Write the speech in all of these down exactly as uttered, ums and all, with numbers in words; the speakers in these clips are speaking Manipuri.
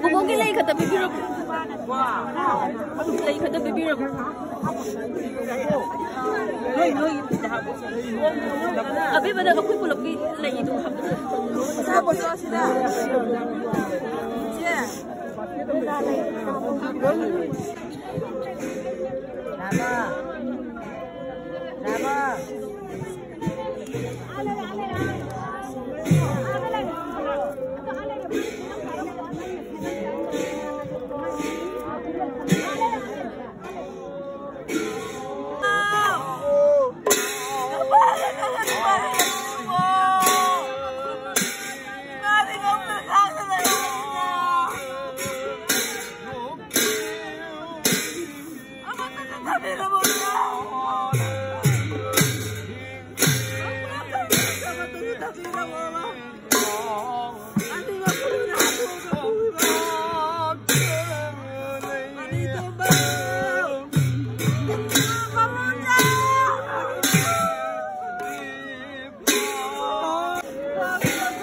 ꯄꯨꯄꯨꯒꯤ ꯂꯩ ꯈꯛꯇ ꯄꯤꯕꯤꯔꯝꯃꯣ꯫ ꯂꯩ ꯈꯛꯇ ꯄꯤꯕꯤꯔꯝꯃꯣ꯫ ꯅꯣꯏ, ꯅꯣꯏ꯫ ꯑꯕꯦꯝꯃꯗ ꯑꯩꯈꯣꯏ ꯄꯨꯂꯞꯀꯤ ꯂꯩꯗꯣ ꯍꯥꯞꯄꯣ꯫ ꯁꯤꯗ꯫ ꯁꯤꯗ꯫ ꯏꯆꯦ꯫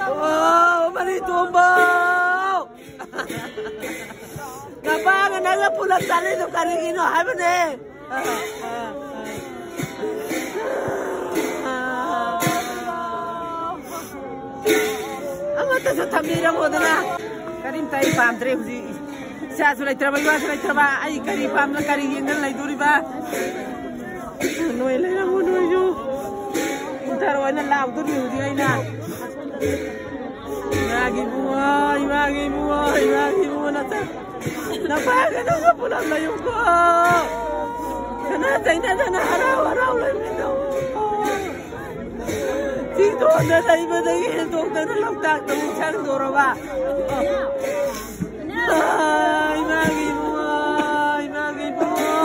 ꯑꯣ, ꯃꯔꯤ ꯇꯣꯝꯕ! ꯅꯄꯥꯒ ꯅꯪꯒ ꯄꯨꯂꯞ ꯆꯠꯂꯤꯗꯣ ꯀꯔꯤꯒꯤꯅꯣ ꯍꯥꯏꯕꯅꯦ? ꯑꯃꯠꯇꯁꯨ ꯊꯝꯕꯤꯔꯝꯃꯣꯗꯅ꯫ ꯀꯔꯤꯝꯇ ꯑꯩ ꯄꯥꯝꯗ꯭ꯔꯦ ꯍꯧꯖꯤꯛ꯫ ꯏꯆꯥꯁꯨ ꯂꯩꯇ꯭ꯔꯕ, ꯏꯃꯥꯁꯨ ꯂꯩꯇ꯭ꯔꯕ, ꯑꯩ ꯀꯔꯤ ꯄꯥꯝꯅ ꯀꯔꯤ ꯌꯦꯡꯗꯅ ꯂꯩꯗꯣꯔꯤꯕ? ꯅꯣꯏ ꯂꯩꯔꯝꯃꯣ ꯅꯣꯏꯁꯨ꯫ ꯏꯟꯊꯔꯣꯏꯅ ꯂꯥꯎꯗꯣꯔꯤ ꯍꯧꯖꯤꯛ ꯑꯩꯅ꯫ ꯏꯃꯥꯒꯤ ꯏꯕꯨꯡꯉꯣ, ꯏꯃꯥꯒꯤ ꯏꯕꯨꯡꯉꯣ, ꯏꯃꯥꯒꯤ ꯏꯕꯨꯡꯉꯣ ꯅꯆꯥ꯫ ꯅꯄꯥꯒ ꯅꯪꯒ ꯄꯨꯂꯞ ꯂꯩꯌꯨꯀꯣ꯫ ꯈꯠꯅ ꯆꯩꯅꯗꯅ ꯍꯔꯥꯎ ꯍꯔꯥꯎ ꯂꯩꯃꯤꯟꯅꯧꯀꯣ꯫ ꯆꯤꯡꯗꯣꯟꯗ ꯂꯩꯕꯗꯒꯤ ꯍꯦꯟꯗꯣꯛꯇꯅ ꯂꯣꯛꯇꯥꯛꯇ ꯑꯃꯨꯛ ꯆꯪꯗꯣꯔꯕ꯫ ꯑꯥ, ꯏꯃꯥꯒꯤ ꯏꯕꯨꯡꯉꯣ, ꯏꯃꯥꯒꯤ ꯏꯕꯨꯡꯉꯣ꯫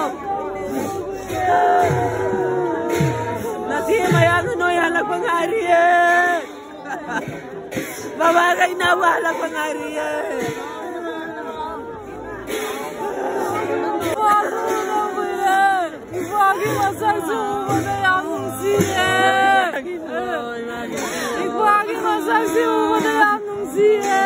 ꯅꯆꯦ ꯃꯌꯥꯝꯅ ꯅꯣꯏ ꯍꯜꯂꯛꯄ ꯉꯥꯏꯔꯤꯌꯦ꯫ ꯕꯕꯥꯒ ꯏꯅꯥꯎꯒ ꯍꯜꯂꯛꯄ ꯉꯥꯏꯔꯤꯌꯦ꯫ ꯃꯁꯛꯁꯨ ꯎꯕꯗ ꯌꯥꯝ ꯅꯨꯡꯁꯤꯌꯦ꯫ ꯏꯄ꯭ꯋꯥꯒꯤ ꯃꯁꯛꯁꯤ ꯎꯕꯗ ꯌꯥꯝ ꯅꯨꯡꯁꯤꯌꯦ꯫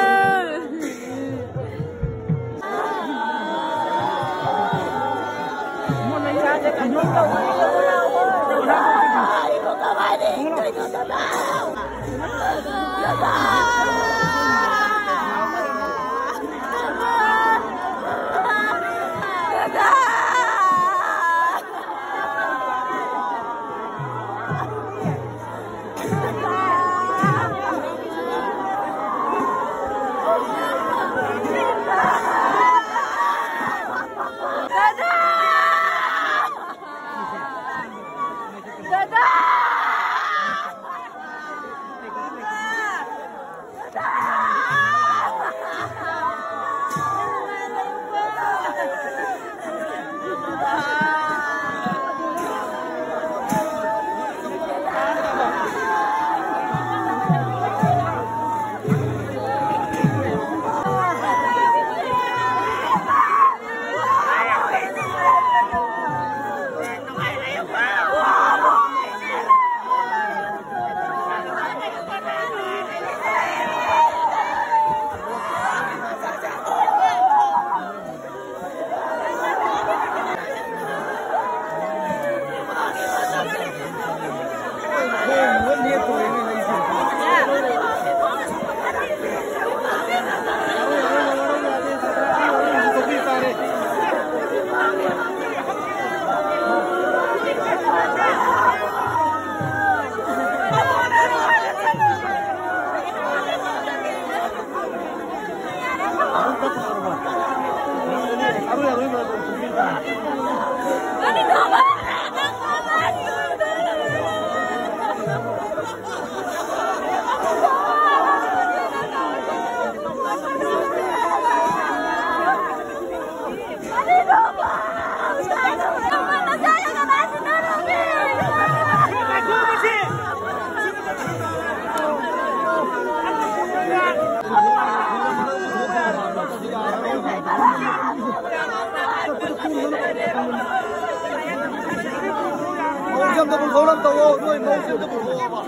ꯑꯝꯇ ꯄꯨꯊꯣꯛꯅꯕ ꯇꯧꯋꯣ, ꯅꯣꯏ ꯃꯧꯁꯦ ꯑꯝꯇ ꯄꯨꯊꯣꯛꯑꯣꯕ꯫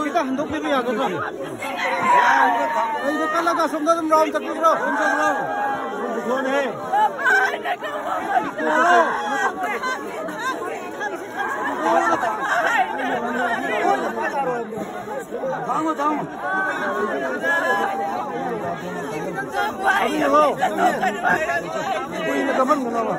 ꯈꯤꯇ ꯍꯟꯗꯣꯛꯄꯤꯕ ꯌꯥꯒꯗ꯭ꯔꯥ? ꯑꯩꯗꯣ ꯀꯜꯂꯒ ꯑꯁꯣꯝꯗ ꯑꯗꯨꯝ ꯔꯥꯎꯟ ꯆꯠꯄꯤꯈ꯭ꯔꯣ꯫ ꯑꯁꯣꯝꯗ ꯑꯗꯨꯝ ꯔꯥꯎꯟ꯫ ꯂꯣꯟꯅꯦꯍꯦ꯫ ꯊꯥꯡꯉꯣ, ꯊꯥꯡꯉꯣ꯫ ꯀꯨꯏꯅ ꯀꯝꯍꯟꯒꯅꯣꯕ꯫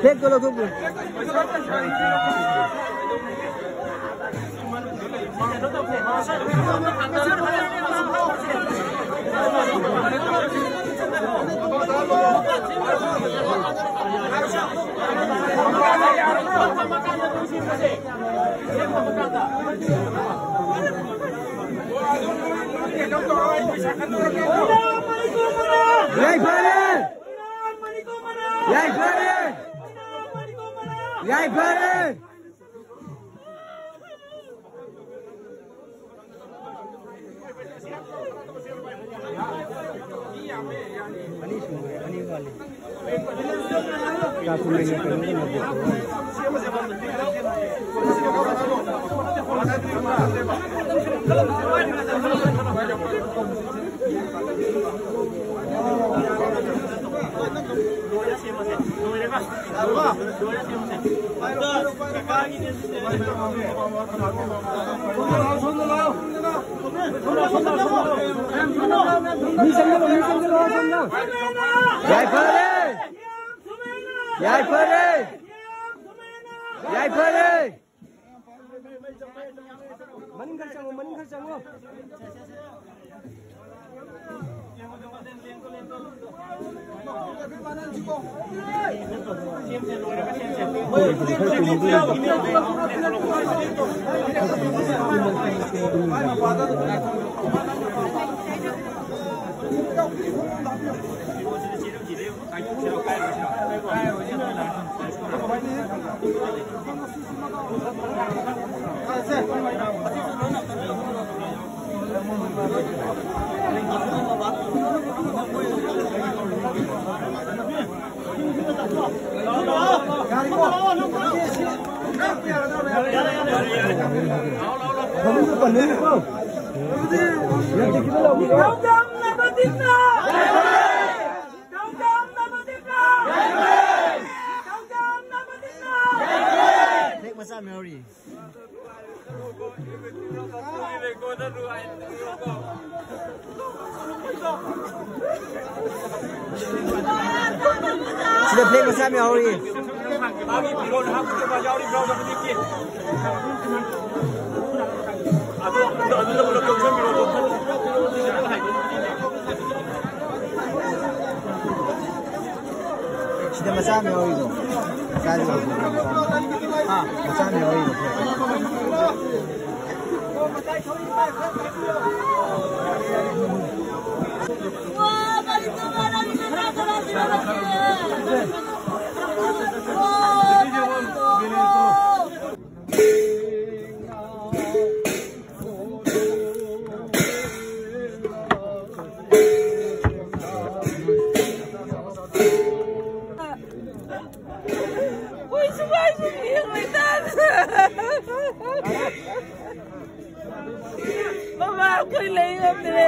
ꯐ꯭ꯂꯦꯛꯇꯣ ꯂꯧꯊꯣꯛꯄꯤꯌꯨ꯫ ꯌꯥꯏꯐꯔꯦ! ꯌꯥꯏꯐꯔꯦ! ꯌꯥꯏꯐꯔꯦ! ꯑꯅꯤ ꯁꯨꯔꯦ, ꯑꯅꯤ ꯋꯥꯠꯂꯤ꯫ ꯆꯥꯛ ꯊꯣꯡꯕꯩ ꯀꯩꯅꯣ ꯀꯩꯅꯣ ꯄꯨꯊꯣꯛꯑꯣ꯫ ꯌꯥꯏꯐꯔꯦ! ꯌꯥꯏꯐꯔꯦ! ꯌꯥꯏꯐꯔꯦ! ꯃꯅꯤꯡ ꯈꯔ ꯆꯪꯉꯣ, ꯃꯅꯤꯡ ꯈꯔ ꯆꯪꯉꯣ꯫ ꯐ꯭ꯂꯦꯛ ꯃꯆꯥ ꯑꯃ ꯌꯥꯎꯔꯤ꯫ ꯁꯤꯗ ꯐ꯭ꯂꯦꯛ ꯃꯆꯥ ꯑꯃ ꯌꯥꯎꯔꯤ꯫ ꯁꯤꯗ ꯃꯆꯥ ꯑꯃ ꯌꯥꯎꯔꯤꯗꯣ꯫ ꯃꯆꯥꯗꯤ ꯑꯣꯏꯗꯦ꯫ ꯍꯥ? ꯃꯆꯥ ꯑꯃ ꯌꯥꯎꯔꯤꯗꯣ꯫ ꯃꯃꯥ ꯑꯩꯈꯣꯏ ꯂꯩ ꯉꯝꯗ꯭ꯔꯦ꯫